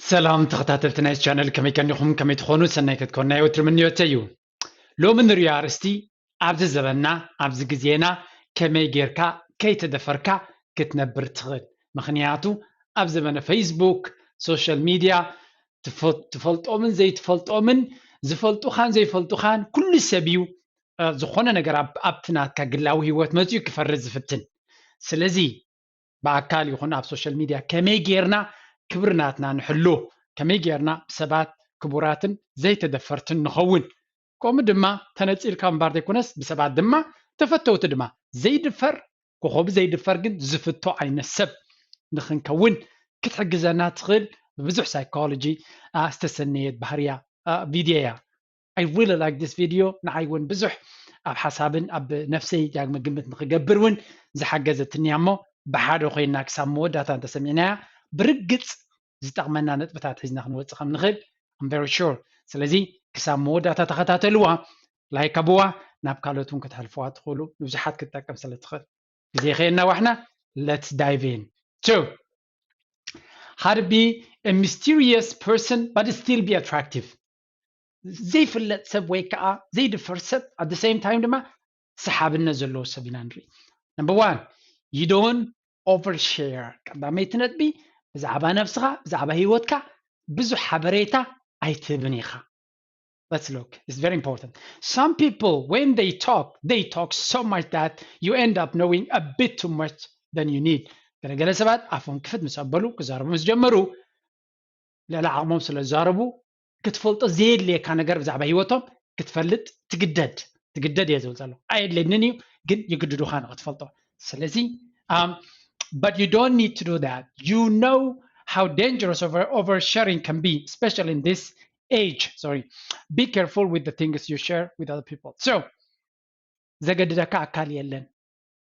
ሰላም ተኸታተልቲ ናይ ቻነል፣ ከመይ ቀኒኹም? ከመይ ትኾኑ? ሰናይ ክትኮኑ ናይ ወትሪ ምንዮተይ እዩ። ሎሚ ንሪኦ ኣርእስቲ ኣብዚ ዘበንና፣ ኣብዚ ግዜና ከመይ ጌርካ ከይተደፈርካ ክትነብር ትኽእል? ምኽንያቱ ኣብ ዘበነ ፌስቡክ፣ ሶሻል ሚድያ፣ ትፈ-፣ ትፈልጦምን ዘይትፈልጦምን፣ ዝፈልጡኻን ዘይፈልጡኻን ኩሉ ሰብ እዩ፣ እ፣ ዝኾነ ነገር ኣብ-፣ ኣብቲ ናትካ ግላዊ ህይወት መፂኡ ክፈርድ ዝፍትን። ስለዚ ብኣካል ይኹን ኣብ ሶሻል ሚድያ ከመይ ጌርና ክብሪ ናትና ንሕሉ፣ ከመይ ጌርና ብሰባት ክቡራትን ዘይተደፈርትን ንኸውን፣ ከምኡ ድማ ተነጺልካ ምንባር ዘይኮነስ ብሰባት ድማ ተፈተውቲ ድማ ዘይድፈር፣ ኮኾብ ዘይድፈር ግን ዝፍቶ ዓይነት ሰብ ንኽንከውን ክትሕግዘና ትኽእል ብብዙሕ ሳይኮሎጂ፣ አ፣ ዝተሰነየት ባህርያ፣ አ፣ ቪድዮ እያ። I really like this video። ንዓይ እውን ብዙሕ ኣብ ሓሳብን ኣብ ነፍሰይ ዳግመ ግምት ንክገብር እውን ዝሓገዘትኒ እያ። እሞ ብሓደ ኮይና ክሳብ መወዳእታ እንተሰሚዕናያ ብርግጽ ዝጠቕመና ነጥብታት ሒዝና ክንወጽእ ከም ንኽእል I'm very sure። ስለዚ ክሳብ መወዳእታ ተኸታተልዋ፣ ላይክ ኣብዋ፣ ናብ ካልኦት እውን ከተሕልፍዋ ትኽእሉ፣ ንብዙሓት ክትጠቅም ስለ ትኽእል። ግዜ ከየናዋሕና let's dive in። So how to be a mysterious person but still be attractive? ዘይፍለጥ ሰብ ወይ ከዓ ዘይድፈር ሰብ፣ at the same time ድማ ሰሓብነት ዘለዎ ሰብ ኢና ንርኢ። Number one, you don't overshare። ቀዳመይቲ ነጥቢ፣ ብዛዕባ ነብስኻ፣ ብዛዕባ ህይወትካ ብዙሕ ሓበሬታ ኣይትህብን ኢኻ። Let's look. It's very important. Some people, when they talk, they talk so much that you end up knowing a bit too much than you need. ገለገለ ሰባት ኣፎም ክፍት ምስ ኣበሉ፣ ክዛረቡ ምስ ጀመሩ፣ ልዕሊ ዓቕሞም ስለ ዝዛረቡ፣ ክትፈልጦ ዘየድልየካ ነገር ብዛዕባ ህይወቶም ክትፈልጥ ትግደድ። ትግደድ እየ ዝብል ዘለኹ። ኣየድልየንን እዩ፣ ግን ይግድዱኻ ንክትፈልጦ። ስለዚ um, but you don't need to do that. You know how dangerous over oversharing can be, especially in this age. Sorry, be careful with the things you share with other people. So ዘገድደካ ኣካል የለን።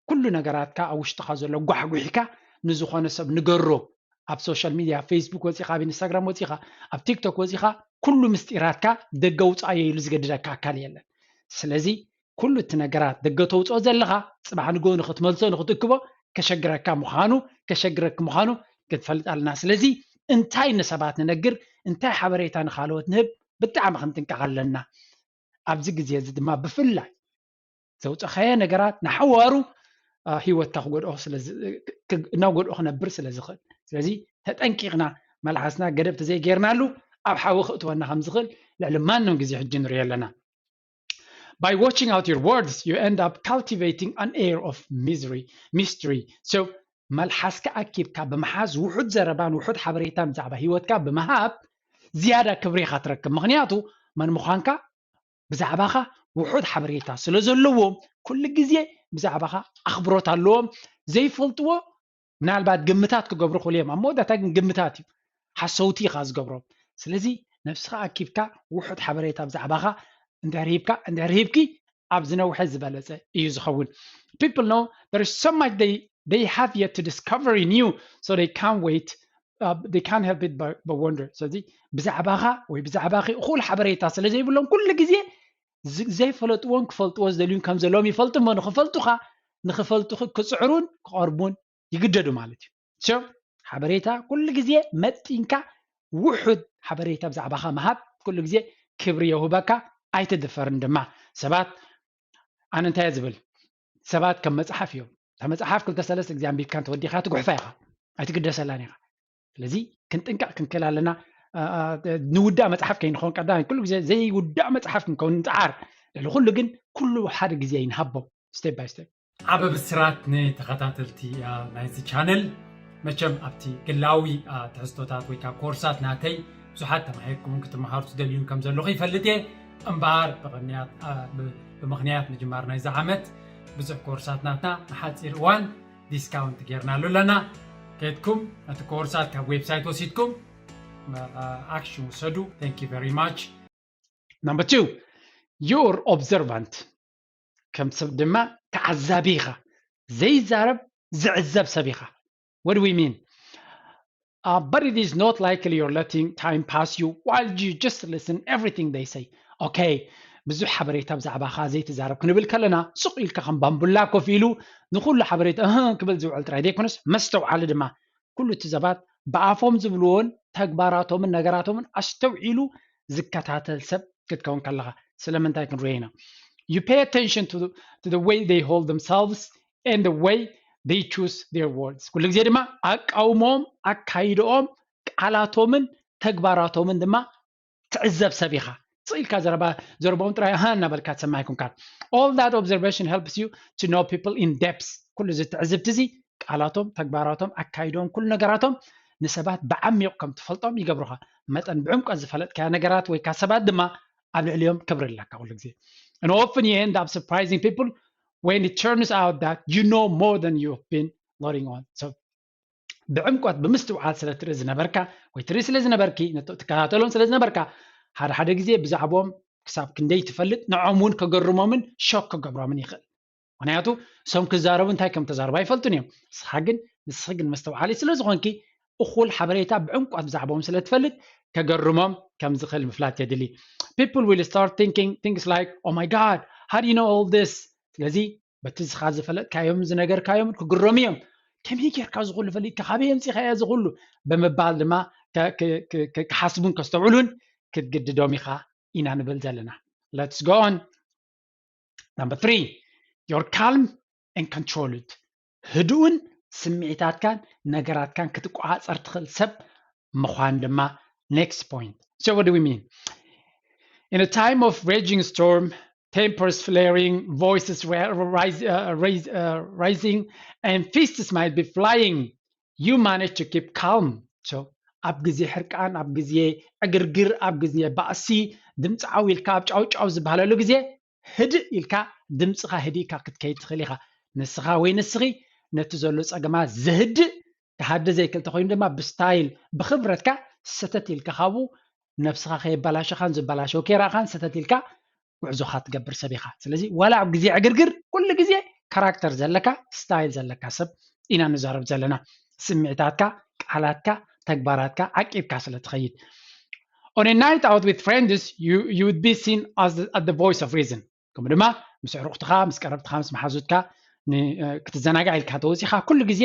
ኩሉ ነገራትካ ኣብ ውሽጥኻ ዘሎ ጓሕጒሕካ ንዝኾነ ሰብ ንገሮ። ኣብ ሶሻል ሚድያ፣ ፌስቡክ ወፂኻ፣ ኣብ ኢንስታግራም ወፂኻ፣ ኣብ ቲክቶክ ወፂኻ፣ ኩሉ ምስጢራትካ ደገ ውፃእዮ ኢሉ ዝገድደካ ኣካል የለን። ስለዚ ኩሉ እቲ ነገራት ደገ ተውፅኦ ዘለኻ፣ ፅባሕ ንግሆ ንኽትመልሶ ንኽትእክቦ ከሸግረካ ምዃኑ፣ ከሸግረክ ምዃኑ ክንፈልጥ ኣለና። ስለዚ እንታይ ንሰባት ንነግር፣ እንታይ ሓበሬታ ንኻልኦት ንህብ ብጣዕሚ ክንጥንቀቕ ኣለና። ኣብዚ ግዜ እዚ ድማ ብፍላይ ዘውፀኻዮ ነገራት ንሓዋሩ፣ አ፣ ህይወትካ ክጎድኦ ስለ ዝ-፣ ክ-፣ እናጎድኦ ክነብር ስለ ዝኽእል። ስለዚ ተጠንቂቕና መልሓስና ገደብ ተዘይጌርናሉ ኣብ ሓዊ ክእትወና ከም ዝኽእል ልዕሊ ማንም ግዜ ሕጂ ንሪኦ ኣለና። By watching out your words, you end up cultivating an air of misery, mystery. So መልሓስካ ኣኪብካ ብምሓዝ ውሑድ ዘረባን ውሑድ ሓበሬታን ብዛዕባ ህይወትካ ብምሃብ ዝያዳ ክብሪ ኢኻ ትረክብ። ምኽንያቱ መን ምዃንካ ብዛዕባኻ ውሑድ ሓበሬታ ስለ ዘለዎም፣ ኩሉ ግዜ ብዛዕባኻ ኣኽብሮት ኣለዎም። ዘይፈልጥዎ ምናልባት ግምታት ክገብሩ ክኽእሉ እዮም። ኣብ መወዳእታ ግን ግምታት እዩ፣ ሓሰውቲ ኢኻ ዝገብሮም። ስለዚ ነብስኻ ኣኪብካ ውሑድ ሓበሬታ ብዛዕባኻ እንድሕር ሂብካ፣ እንድሕር ሂብኪ፣ ኣብ ዝነውሐ ዝበለጸ እዩ ዝኸውን። People know there is so much they, they have yet to discover in you, so they can't wait, uh, they can't help it but, but wonder. ስለዚ ብዛዕባኻ ወይ ብዛዕባኺ እኹል ሓበሬታ ስለ ዘይብሎም፣ ኩሉ ግዜ ዝ-፣ ዘይፈለጥዎን ክፈልጥዎ ዝደልዩን ከም ዘለዎም ይፈልጡ እሞ፣ ንኽፈልጡኻ፣ ንኽፈልጡኺ ክጽዕሩን ክቐርቡን ይግደዱ ማለት እዩ። So ሓበሬታ ኩሉ ግዜ መጢንካ ውሑድ ሓበሬታ ብዛዕባኻ ምሃብ ኩሉ ግዜ ክብሪ የውህበካ፣ ኣይትድፈርን ድማ። ሰባት፣ ኣነ እንታይ እየ ዝብል፣ ሰባት ከም መጽሓፍ እዮም። እታ መጽሓፍ ክልተ ሰለስተ ግዜ ኣንቢብካ እንተወዲኻ ትጉሕፋ ኢኻ፣ ኣይትግደሰላን ኢኻ። ስለዚ ክንጥንቀቕ ክንክእል ኣለና። አ፣ አ፣ ንውዳእ መጽሓፍ ከይንኸውን ቀዳማይ ኩሉ ግዜ ዘይውዳእ መጽሓፍ ክንከውን ንጽዓር። ልዕሊ ኩሉ ግን ኩሉ ሓደ ግዜ ይንሃቦ፣ step by step። ዓቢ ብስራት ንተኸታተልቲ፣ አ፣ ናይዚ ቻነል። መቸም ኣብቲ ግላዊ፣ አ፣ ትሕዝቶታት ወይ ከዓ ኮርሳት ናተይ ብዙሓት ተማሂርኩምን ክትመሃሩ ትደልዩን ከም ዘለኹ ይፈልጥ እየ። እምበኣር ብቕንያት፣ አ፣ ብ-፣ ብምኽንያት ምጅማር ናይዚ ዓመት ብዙሕ ኮርሳት ናትና ንሓፂር እዋን ዲስካውንት ጌርናሉ ኣለና። ከድኩም ነቲ ኮርሳት ካብ ዌብሳይት ወሲድኩም፣ አ፣ ኣክሽን ውሰዱ። Thank you very much። Number two, you're observant። ከም ሰብ ድማ ተዓዛቢ ኢኻ። ዘይዛረብ ዝዕዘብ ሰብ ኢኻ። What do we mean? Uh, but it is not likely you're letting time pass you while you just listen everything they say. Okay, ብዙሕ ሓበሬታ ብዛዕባኻ ዘይትዛረብ ክንብል ከለና፣ ስቕ ኢልካ ከም ባምቡላ ኮፍ ኢሉ ንኹሉ ሓበሬታ እህ ክብል ዝውዕል ጥራይ ዘይኮነስ፣ መስተውዓሊ ድማ፣ ኩሉ እቲ ሰባት ብኣፎም ዝብልዎን ተግባራቶምን ነገራቶምን ኣስተውዒሉ ዝከታተል ሰብ ክትከውን ከለኻ። ስለምንታይ ክንሪኦ ኢና? You pay attention to, to the way they hold themselves and the way they choose their words. ኩሉ ግዜ ድማ ኣቃውሞኦም፣ ኣካይድኦም፣ ቃላቶምን ተግባራቶምን ድማ ትዕዘብ ሰብ ኢኻ። ስቕ ኢልካ ዘረባ፣ ዘረባኦም ጥራይ ኣሃ እናበልካ ትሰምዕ ኣይኮንካን። All that observation helps you to know people in depth. ኩሉ እዚ ትዕዝብቲ እዚ፣ ቃላቶም፣ ተግባራቶም፣ ኣካይዶም፣ ኩሉ ነገራቶም ንሰባት ብዓሚቕ ከም ትፈልጦም ይገብሩኻ። መጠን ብዕምቆት ዝፈለጥካዮ ነገራት ወይ ከኣ ሰባት ድማ ኣብ ልዕሊኦም ክብሪ ኣለካ ኩሉ ግዜ። And often you end up surprising people when it turns out that you know more than you've been letting on. So ብዕምቆት ብምስትውዓል ስለ ትርኢ ዝነበርካ ወይ ትርኢ ስለ ዝነበርኪ፣ ነቶ-፣ ትከታተሎም ስለ ዝነበርካ፣ ሓደ ሓደ ግዜ ብዛዕባኦም ክሳብ ክንደይ ትፈልጥ፣ ንዖም እውን ከገርሞምን ሾክ ከገብሮምን ይኽእል። ምኽንያቱ እሶም ክዛረቡ እንታይ ከም ተዛረቡ ኣይፈልጡን እዮም። ንስኻ ግን፣ ንስኺ ግን መስተውዓሊ ስለ ዝኾንኪ፣ እኹል ሓበሬታ ብዕምቆት ብዛዕባኦም ስለ ትፈልጥ፣ ከገርሞም ከም ዝኽእል ምፍላጥ የድሊ። People will start thinking things like, "Oh my God, how do you know all this?" ስለዚ በቲ ዝኻ ዝፈለጥካዮም ዝነገርካዮም ክግረሙ እዮም። "ከመይ ጌርካ እዚ ኩሉ ፈሊጥካ? ካበይ ኣምጺኻዮ እዚ ኩሉ?" ብምባል ድማ ከ-፣ ከ-፣ ከ-፣ ከ-፣ ክሓስቡን ከስተውዕሉን ክትግድዶም ኢኻ ኢና ንብል ዘለና። Let's go on. Number three, you're calm and controlled. ህዱእን ስምዒታትካን ነገራትካን ክትቆጻጸር ትኽእል ሰብ ምዃን ድማ next point. So what do we mean? In a time of raging storm, tempers flaring, voices ra-, rise, uh, raise, uh, rising, and fists might be flying, you manage to keep calm. So ኣብ ግዜ ሕርቃን፣ ኣብ ግዜ ዕግርግር፣ ኣብ ግዜ ባእሲ፣ ድምፂ ዓው ኢልካ ኣብ ጫው ጫው ዝበሃለሉ ግዜ ህድእ ኢልካ ድምፅኻ ህዲእካ ክትከይድ ትኽእል ኢኻ። ንስኻ ወይ ንስኺ ነቲ ዘሎ ፀገማት ዘህድእ፣ ክሃድእ ዘይክእል ተኾይኑ ድማ ብስታይል፣ ብኽብረትካ ሰተት ኢልካ ካብኡ ነብስኻ ከየበላሸኻን ዝበላሸው ከይረኣኻን ሰተት ኢልካ ጉዕዞኻ ትገብር ሰብ ኢኻ። ስለዚ ዋላ ኣብ ግዜ ዕግርግር ኩሉ ግዜ ካራክተር ዘለካ፣ ስታይል ዘለካ ሰብ ኢና ንዛረብ ዘለና። ስምዒታትካ፣ ቃላትካ፣ ተግባራትካ ዓቂብካ ስለ ትኸይድ። On a night out with friends, you, you would be seen as the, as the voice of reason. ከምኡ ድማ ምስ ኣዕሩኽትኻ፣ ምስ ቀረብትኻ፣ ምስ መሓዙትካ ን-፣ እ፣ ክትዘናጋዕ ኢልካ ተወፂኻ ኩሉ ግዜ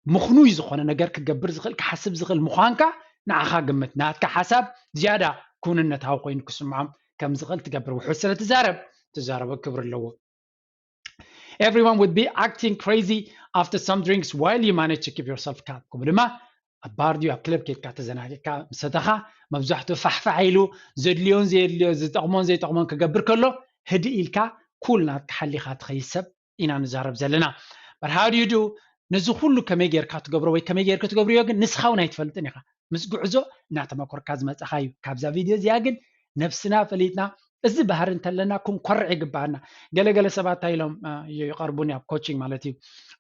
ምኽኑይ ዝኾነ ነገር ክገብር ዝኽእል፣ ክሓስብ ዝኽእል ምዃንካ ንዓኻ ግምት፣ ናትካ ሓሳብ ዝያዳ ክውንነታዊ ኮይኑ ክስምዖም ከም ዝኽእል ትገብር። ውሑድ ስለ ትዛረብ፣ ትዛረቦ ክብሪ ኣለዎ። Everyone would be acting crazy after some drinks while you manage to keep yourself calm. ከምኡ ድማ ኣብ ባር ድዩ ኣብ ክለብ ኬድካ ተዘናጊዕካ ምስ ሰተኻ፣ መብዛሕትኡ ፋሕፋሕ ኢሉ ዘድልዮን ዘየድልዮ፣ ዝጠቕሞን ዘይጠቕሞን ክገብር ከሎ፣ ህድእ ኢልካ ኩል ናትካ ሓሊኻ ትኸይድ ሰብ ኢና ንዛረብ ዘለና። But how do you do? ነዚ ኩሉ ከመይ ጌርካ ትገብሮ ወይ ከመይ ጌርካ ትገብርዮ ግን ንስኻ እውን ኣይትፈልጥን ኢኻ። ምስ ጉዕዞ እናተመኮርካ ዝመጻኻ እዩ። ካብዛ ቪድዮ እዚኣ ግን ነብስና ፈሊጥና፣ እዚ ባህሪ እንተለና ክንኮርዕ ይግባኣና። ገለገለ ሰባት እንታይ ኢሎም፣ እ፣ ይቐርቡኒ ኣብ ኮቺንግ ማለት እዩ።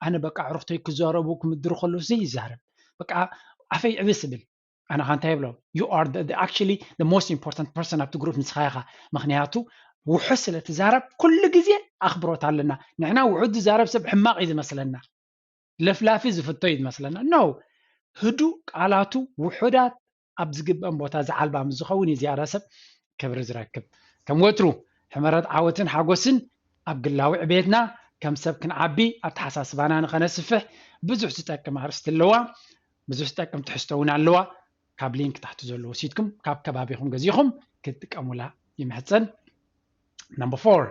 ኣነ በቃ ኣዕሩኽተይ ክዛረቡ ክምድሩ ከለዉ ዘይዛረብ። በቃ ኣፈይ ዕብስ እብል። ኣነ ኸ እንታይ ይብሎ? You are the, the, actually the most important person ኣብቲ ግሩፕ ንስኻ ኢኻ። ምኽንያቱ ውሑድ ስለ ትዛረብ ኩሉ ግዜ ኣኽብሮት ኣለና። ንሕና ውሑድ ዝዛረብ ሰብ ሕማቕ እዩ ዝመስለና። ለፍላፊ ዝፍቶ እዩ ዝመስለና። No፣ ህዱእ ቃላቱ ውሑዳት ኣብ ዝግበኦም ቦታ ዝዓልባ ምስ ዝኸውን እዩ ዝያዳ ሰብ ክብሪ ዝረክብ። ከም ወትሩ ሕመረት ዓወትን ሓጎስን ኣብ ግላዊ ዕቤትና ከም ሰብ ክንዓቢ፣ ኣተሓሳስባና ንኸነስፍሕ ብዙሕ ዝጠቅም ኣርእስቲ ኣለዋ። ብዙሕ ዝጠቅም ትሕዝቶ እውን ኣለዋ። ካብ ሊንክ ታሕቲ ዘሎ ወሲድኩም ካብ ከባቢኹም ገዚኹም ክትጥቀሙላ ይምሕጸን። Number four,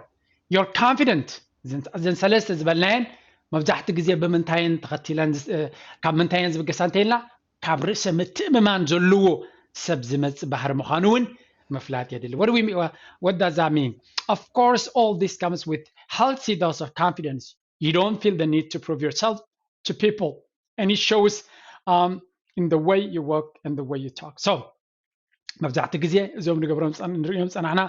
you're confident. እዘን፣ እዘን ሰለስተ ዝበልናየን መብዛሕትኡ ግዜ ብምንታየን ተኸቲለን ዝስ-፣ እ፣ ካብ ምንታየን ዝብገሳ እንተኢልና፣ ካብ ርእሰ ምትእምማን ዘለዎ ሰብ ዝመጽእ ባህሪ ምዃኑ እውን ምፍላጥ የድሊ። What do we mean? What does that mean? Of course, all this comes with healthy dose of confidence. You don't feel the need to prove yourself to people, and it shows, um, in the way you walk and the way you talk. So መብዛሕትኡ ግዜ እዞም ንገብሮም ጸን-፣ ንርእዮም ጸናሕና፣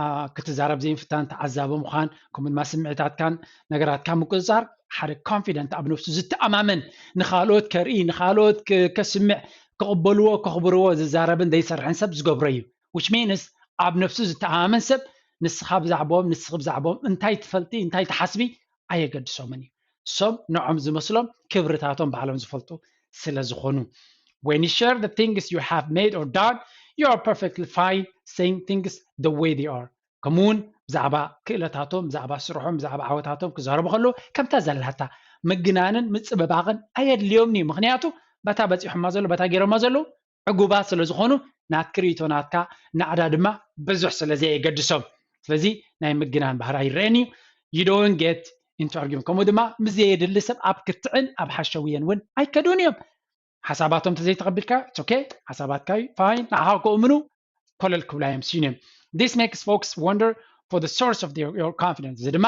አ፣ ክትዛረብ ዘይምፍታን፣ ተዓዛቢ ምዃን፣ ከምኡ ድማ ስምዒታትካን ነገራትካ ምቁጽጻር፣ ሓደ ኮንፊደንት፣ ኣብ ነፍሱ ዝተኣማመን፣ ንኻልኦት ከርኢ፣ ንኻልኦት ክ-፣ ከስምዕ፣ ክቕበልዎ፣ ከኽብርዎ ዝዛረብን ዘይሰርሕን ሰብ ዝገብሮ እዩ። Which means ኣብ ነፍሱ ዝተኣማመን ሰብ ንስኻ ብዛዕባኦም፣ ንስኺ ብዛዕባኦም እንታይ ትፈልጢ፣ እንታይ ትሓስቢ ኣየገድሶምን እዩ። እሶም ንዖም ዝመስሎም ክብርታቶም ባዕሎም ዝፈልጡ ስለ ዝኾኑ። When you share the things you have made or done, you are perfectly fine saying things the way they are. ከምኡውን ብዛዕባ ክእለታቶም፣ ብዛዕባ ስርሖም፣ ብዛዕባ ዓወታቶም ክዛረቡ ከለዉ ከምታ ዘላታ ምግናንን ምጽብባቕን ኣየድልዮምን እዩ። ምኽንያቱ በታ በጺሖማ ዘሎ፣ በታ ገይሮማ ዘለዉ ዕጉባት ስለ ዝኾኑ ናትኪ ርእይቶ ናትካ ናዕዳ ድማ ብዙሕ ስለ ዘየገድሶም። ስለዚ ናይ ምግናን ባህሪ ኣይረአን እዩ። You don't get into argument። ከምኡ ድማ ምስ ዘየድሊ ሰብ ኣብ ክትዕን ኣብ ሓሸውየን እውን ኣይከዱን እዮም። ሓሳባቶም ተዘይተቐቢልካ it's okay፣ ሓሳባትካ እዩ፣ fine፣ ንዓኻ ክእምኑ ኮለል ክብላ እዮም ስዩን እዮም። This makes folks wonder for the source of their, your confidence። እዚ ድማ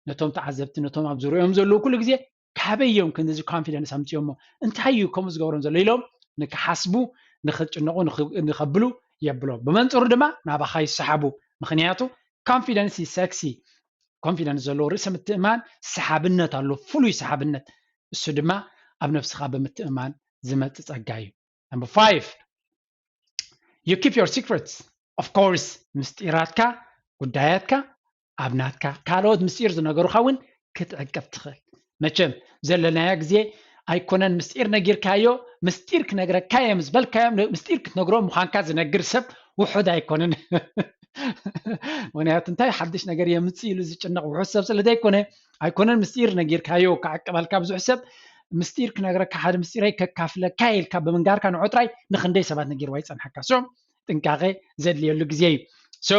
ነቶም ተዓዘብቲ፣ ነቶም ኣብ ዙሪኦም ዘለዉ ኩሉ ግዜ ካበይ እዮም ክንዚ ኮንፊደንስ ኣምፅዮሞ፣ እንታይ እዩ ከምኡ ዝገብሮም ዘሎ ኢሎም ንክሓስቡ፣ ንክጭነቑ፣ ንክ- ንከብሉ የብሎም። ብመንፅሩ ድማ ናባኻ ይሰሓቡ። ምክንያቱ confidence is sexy። ኮንፊደንስ ዘለዎ ርእሰ ምትእማን ሰሓብነት ኣሎ፣ ፍሉይ ሰሓብነት። እሱ ድማ ኣብ ነብስኻ ብምትእማን ዝመፅእ ፀጋ እዩ። Number five, you keep your secrets. Of course ምስጢራትካ፣ ጉዳያትካ ኣብ ናትካ፣ ካልኦት ምስጢር ዝነገሩኻ እውን ክትዕቀብ ትኽእል። መቸም ዘለናዮ ግዜ ኣይኮነን ምስጢር ነጊርካዮ፣ ምስጢር ክነግረካ እየ ምስ በልካዮም ን- ምስጢር ክትነግሮ ምዃንካ ዝነግር ሰብ ውሑድ ኣይኮነን። ምክንያቱ እንታይ ሓድሽ ነገር የምፅእ ኢሉ ዝጭነቕ ውሑድ ሰብ ስለ ዘይኮነ ኣይኮነን ምስጢር ነጊርካዮ ክዕቀበልካ። ብዙሕ ሰብ ምስጢር ክነግረካ፣ ሓደ ምስጢረይ ከካፍለካ ኢልካ ብምንጋርካ ንዑ ጥራይ ንክንደይ ሰባት ነጊርዋ ይፀንሓካ። So ጥንቃቄ ዘድልየሉ ግዜ እዩ። So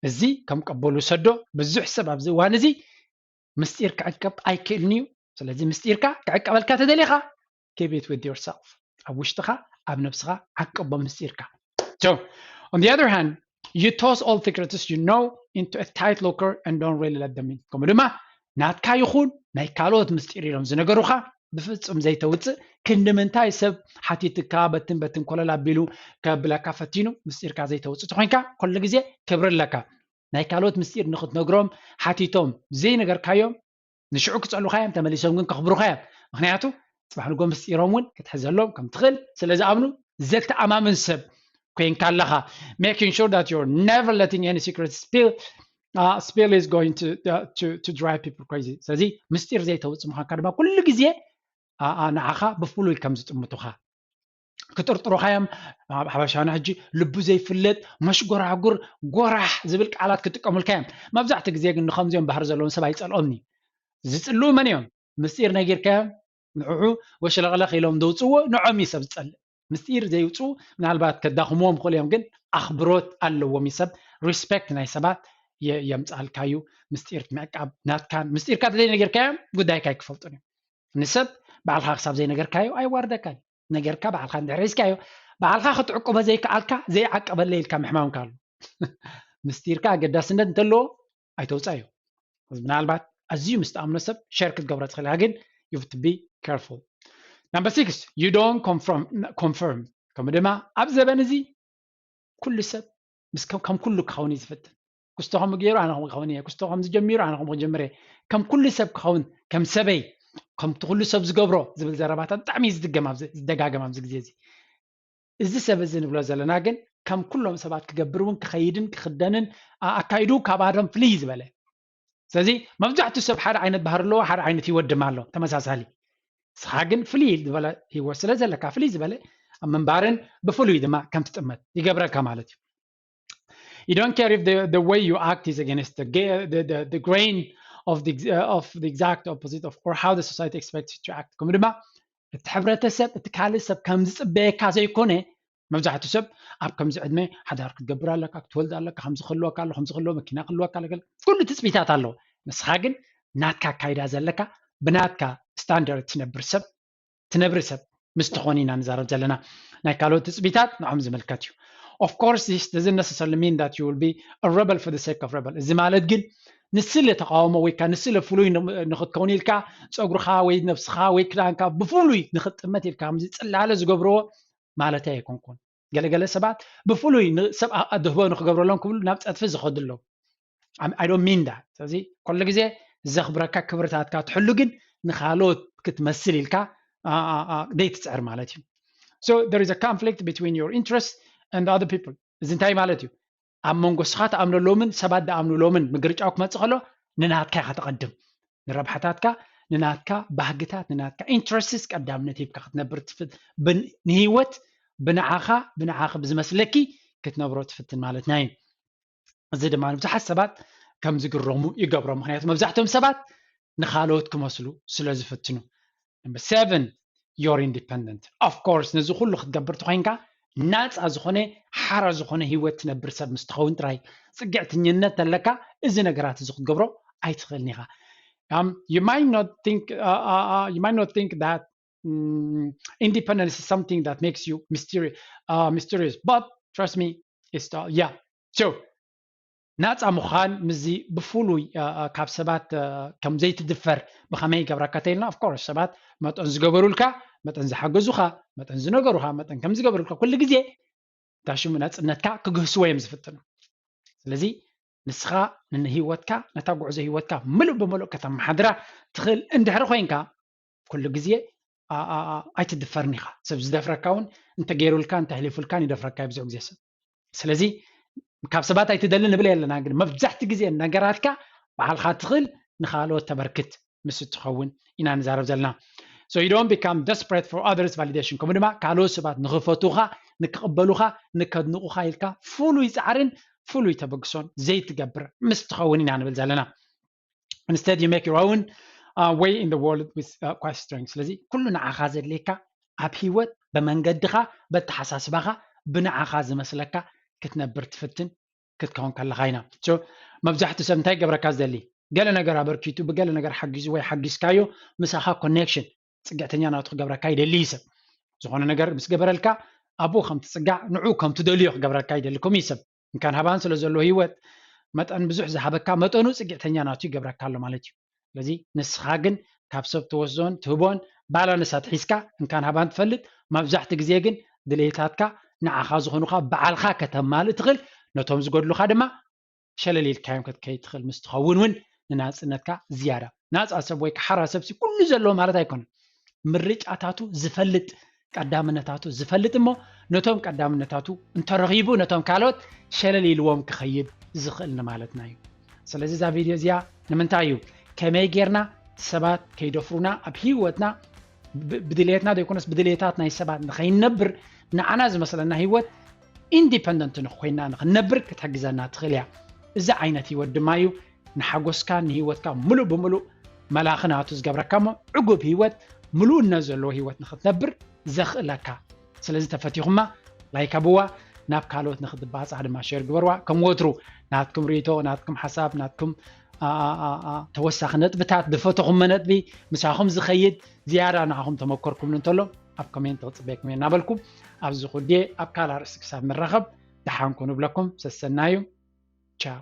እዚ ከም ቀበሉ ሰዶ ብዙሕ ሰብ ኣብዚ እዋን እዚ ምስጢር ክዕቀብ ኣይክእልን እዩ። ስለዚ ምስጢርካ ክዕቀበልካ ተደሊኻ keep it with yourself፣ ኣብ ውሽጥኻ ኣብ ነብስኻ ዓቀቦ ምስጢርካ። So on the other hand, you toss all secrets you know into a tight locker and don't really let them in። ከምኡ ድማ ናትካ ይኹን ናይ ካልኦት ምስጢር ኢሎም ዝነገሩኻ ብፍጹም ዘይተውፅእ፣ ክንዲ ምንታይ ሰብ ሓቲትካ በትን በትን ኮለል ኣቢሉ ከብለካ ፈቲኑ ምስጢርካ ዘይተውፅእ ተኾይንካ ኩሉ ግዜ ክብሪ ኣለካ። ናይ ካልኦት ምስጢር ንክትነግሮም ሓቲቶም ዘይነገርካዮም ንሽዑ ክፀሉኻ እዮም፣ ተመሊሶም ግን ከኽብሩኻ እዮም። ምክንያቱ ፅባሕ ንጎ ምስጢሮም እውን ክትሕዘሎም ከም ትኽእል ስለ ዝኣምኑ ዘተኣማምን ሰብ ኮይንካ ኣለኻ። Making sure that you're never letting any secret spill, uh, spill is going to, uh, to, to drive people crazy። ስለዚ ምስጢር ዘይተውፅእ ምዃንካ ድማ ኩሉ ግዜ ንዓኻ ብፍሉይ ከም ዝጥምቱኻ ክጥርጥሩኻ እዮም። ኣብ ሓበሻና ሕጂ ልቡ ዘይፍለጥ መሽጎራጉር ጎራሕ ዝብል ቃላት ክጥቀሙልካ እዮም። መብዛሕትኡ ግዜ ግን ንኸምዚኦም ባህሪ ዘለዎም ሰብ ኣይጸልኦምን እዩ። ዝጽልኡ መን እዮም? ምስጢር ነጊርካዮም ንዕዑ ወሽለቕለቕ ኢሎም ዘውፅዎ ንዖም እዩ ሰብ ዝጸልእ። ምስጢር ዘይውፅኡ ምናልባት ከዳኽምዎም ይኽእሉ እዮም፣ ግን ኣኽብሮት ኣለዎም እዩ ሰብ። ሪስፔክት ናይ ሰባት የምፅኣልካ እዩ። ምስጢር ምዕቃብ ናትካን ምስጢርካ ተዘይነጊርካዮም ጉዳይካ ኣይክፈልጡን እዮም። ንሰብ ባዕልኻ ክሳብ ዘይነገርካዮ ኣይዋርደካን። ነገርካ ባዕልኻ እንድሕር ሒዝካዮ ባዕልኻ ክትዕቅቦ ዘይከኣልካ ዘይዓቀበለይ ኢልካ ምሕማምካ ኣሎ። ምስጢርካ ኣገዳስነት እንተለዎ ኣይተውፃዮ። ምናልባት ኣዝዩ ምስ ተኣምኖ ሰብ ሸር ክትገብሮ ትኽእል ኢኻ፣ ግን you have to be careful። Number six, you don't confirm, confirm። ከምኡ ድማ ኣብ ዘበን እዚ ኩሉ ሰብ ምስ ከም ከም ኩሉ ክኸውን እዩ ዝፍትን። ክስቶ ከምኡ ገይሩ ኣነ ከምኡ ክኸውን እየ፣ ክስቶ ከምዚ ጀሚሩ ኣነ ከምኡ ክጀምር እየ፣ ከም ኩሉ ሰብ ክኸውን፣ ከም ሰበይ ከምቲ ኩሉ ሰብ ዝገብሮ ዝብል ዘረባታት ብጣዕሚ እዩ ዝድገም ኣብዚ ዝደጋገም ኣብዚ ግዜ እዚ። እዚ ሰብ እዚ ንብሎ ዘለና ግን ከም ኩሎም ሰባት ክገብር እውን ክኸይድን ክኽደንን ኣካይዱ ካብ ኣዶም ፍልይ ዝበለ። ስለዚ መብዛሕትኡ ሰብ ሓደ ዓይነት ባህሪ ኣለዎ፣ ሓደ ዓይነት ህይወት ድማ ኣሎ ተመሳሳሊ። ንስኻ ግን ፍልይ ዝበለ ህይወት ስለ ዘለካ ፍልይ ዝበለ ኣብ ምንባርን ብፍሉይ ድማ ከም ትጥመት ይገብረካ ማለት እዩ። You don't care if the, the way you act is against the, the, the, the grain of the, uh, of the exact opposite of or how the society expects you to act. ከምኡ ድማ እቲ ሕብረተሰብ እቲ ካልእ ሰብ ከም ዝፅበየካ ዘይኮነ መብዛሕትኡ ሰብ ኣብ ከምዚ ዕድመ ሓዳር ክትገብር ኣለካ፣ ክትወልድ ኣለካ፣ ከምዚ ክህልወካ ኣሎ፣ ከምዚ ክህልወ መኪና ክህልወካ ኣሎ፣ ኩሉ ትፅቢታት ኣለዎ። ንስኻ ግን ናትካ ኣካይዳ ዘለካ ብናትካ ስታንዳርድ ትነብር ሰብ ትነብሪ ሰብ ምስ ትኾን ኢና ንዛረብ ዘለና። ናይ ካልኦት ትፅቢታት ንዖም ዝምልከት እዩ። Of course this doesn't necessarily mean that you will be a rebel for the sake of rebel። እዚ ማለት ግን ንስለ ተቃውሞ ወይ ከዓ ንስለ ፍሉይ ንክትከውን ኢልካ ፀጉርካ ወይ ነብስኻ ወይ ክዳንካ ብፍሉይ ንክትጥመት ኢልካ ከምዚ ፅላለ ዝገብርዎ ማለተይ ኣይኮንኩን። ገለገለ ሰባት ብፍሉይ ንሰብ ኣድህቦ ንክገብረሎም ክብሉ ናብ ፀድፊ ዝኸዱ ኣለዉ። I don't mean that። ስለዚ ኩሉ ግዜ ዘኽብረካ ክብርታትካ ትሕሉ ግን ንኻልኦት ክትመስል ኢልካ ዘይትፅዕር ማለት እዩ። So there is a conflict between your interest and other people። እዚ እንታይ ማለት እዩ? ኣብ መንጎ ስኻ ትኣምነሎምን ሰባት ዝኣምኑሎምን ምግርጫው ክመፅእ ከሎ ንናትካ ኢኻ ተቐድም። ንረብሓታትካ፣ ንናትካ ባህግታት፣ ንናትካ ኢንትረስትስ ቀዳምነት ሂብካ ክትነብር ትፍት። ብን- ንህይወት ብንዓኻ ብንዓኺ ብዝመስለኪ ክትነብሮ ትፍትን ማለትና እዩ። እዚ ድማ ብዙሓት ሰባት ከም ዝግረሙ ይገብሮም። ምክንያቱ መብዛሕትኦም ሰባት ንኻልኦት ክመስሉ ስለ ዝፍትኑ። Number seven, you're independent. Of course ነዚ ኩሉ ክትገብር ተኮይንካ ናፃ ዝኾነ ሓራ ዝኾነ ህይወት ትነብር ሰብ ምስ ትኸውን ጥራይ። ፅግዕትኝነት ተለካ እዚ ነገራት እዚ ክትገብሮ ኣይትኽእልን ኢኻ። Um, you might not think uh, uh, uh, you might not think that mm, independence is something that makes you mysterious, uh, mysterious, but trust me, it's uh, yeah. So ናፃ ምዃን ምስዚ ብፍሉይ uh, uh, ካብ ሰባት uh, ከም ዘይትድፈር ብኸመይ ይገብረካ ተይልና፣ of course ሰባት መጠን ዝገበሩልካ፣ መጠን ዝሓገዙኻ፣ መጠን ዝነገሩኻ፣ መጠን ከም ዝገበሩልካ ኩሉ ግዜ እታ ሽሙ ናፅነትካ ክግህስዎ እዮም ዝፍትኑ። ስለዚ ንስኻ ንህይወትካ፣ ነታ ጉዕዞ ህይወትካ ምሉእ ብምሉእ ከተመሓድራ ትኽእል እንድሕር ኮይንካ፣ ኩሉ ግዜ ኣይትድፈርን ኢኻ። ሰብ ዝደፍረካ እውን እንተገይሩልካ እንተሕሊፉልካን ይደፍረካ እዩ ብዙሕ ግዜ ሰብ። ስለዚ ካብ ሰባት ኣይትደሊ ንብል የለና፣ ግን መብዛሕቲ ግዜ ነገራትካ ባዕልካ ትኽእል ንኻልኦት ተበርክት ምስ እትኸውን ኢና ንዛረብ ዘለና። So you don't become desperate for others validation። ከምኡ ድማ ካልኦት ሰባት ንኽፈቱኻ፣ ንክቕበሉኻ፣ ንከድንቑኻ ኢልካ ፍሉይ ጻዕርን ፍሉይ ተበግሶን ዘይትገብር ምስ ትኸውን ኢና ንብል ዘለና። Instead you make your own uh, way in the world with uh, quiet strength። ስለዚ ኩሉ ንዓኻ ዘድልየካ ኣብ ህይወት ብመንገድኻ በተሓሳስባኻ ብንዓኻ ዝመስለካ ክትነብር ትፍትን ክትከውን ከለኻ ኢና። So መብዛሕትኡ ሰብ እንታይ ገብረካ ዝደሊ? ገለ ነገር ኣበርኪቱ ብገለ ነገር ሓጊዙ ወይ ሓጊዝካዮ ምሳኻ ኮኔክሽን ፅግዕተኛ ናቱ ክገብረካ ይደሊ እዩ ሰብ። ዝኾነ ነገር ምስ ገበረልካ ኣብኡ ከም ትፅጋዕ ንዑ ከም ትደልዮ ክገብረካ ይደሊ ከምኡ እዩ ሰብ። እንካን ሃባን ስለ ዘሎ ህይወት መጠን ብዙሕ ዝሃበካ መጠኑ ፅግዕተኛ ናቱ ይገብረካ ኣሎ ማለት እዩ። ስለዚ ንስኻ ግን ካብ ሰብ ትወስዶን ትህቦን ባላንስ ኣትሒዝካ እንካን ሃባን ትፈልጥ። መብዛሕቲ ግዜ ግን ድሌታትካ ንዓኻ ዝኾኑኻ በዓልኻ ከተማልእ ትኽእል፣ ነቶም ዝጎድሉኻ ድማ ሸለል ኢልካዮም ክትከይድ ትኽእል ምስ ትኸውን እውን ንናፅነትካ ዝያዳ ናፃ ሰብ ወይ ከሓራ ሰብሲ ኩሉ ዘለዎ ማለት ኣይኮነን። ምርጫታቱ ዝፈልጥ ቀዳምነታቱ ዝፈልጥ እሞ ነቶም ቀዳምነታቱ እንተረኺቡ ነቶም ካልኦት ሸለል ኢልዎም ክኸይድ ዝኽእል ንማለትና እዩ። ስለዚ እዛ ቪድዮ እዚኣ ንምንታይ እዩ? ከመይ ጌርና ሰባት ከይደፍሩና ኣብ ህይወትና ብድልየትና ዘይኮነስ ብድልየታት ናይ ሰባት ንኸይንነብር ንዓና ዝመስለና ህይወት ኢንዲፐንደንት ንኮይና ንክንነብር ክትሕግዘና ትኽእል እያ። እዚ ዓይነት ህይወት ድማ እዩ ንሓጎስካ ንህይወትካ ሙሉእ ብምሉእ መላኺ ናቱ ዝገብረካ እሞ ዕጉብ ህይወት ምሉእነት ዘለዎ ህይወት ንክትነብር ዘኽእለካ። ስለዚ ተፈቲኹማ ላይክ ኣብዋ፣ ናብ ካልኦት ንክትባፃዕ ድማ ሸር ግበርዋ። ከም ወትሩ ናትኩም ርእቶ፣ ናትኩም ሓሳብ፣ ናትኩም ተወሳኺ ነጥብታት ዝፈተኹሞ ነጥቢ ምሳኹም ዝኸይድ ዝያዳ ንዓኹም ተመኮርኩም እንተሎ ኣብ ኮሜንት ክፅበየኩም እየ እናበልኩ ኣብዚ ኩድየ ኣብ ካልእ ኣርእስቲ ክሳብ ንራኸብ ደሓን ኩኑ እብለኩም። ሰሰናዩ። ቻው።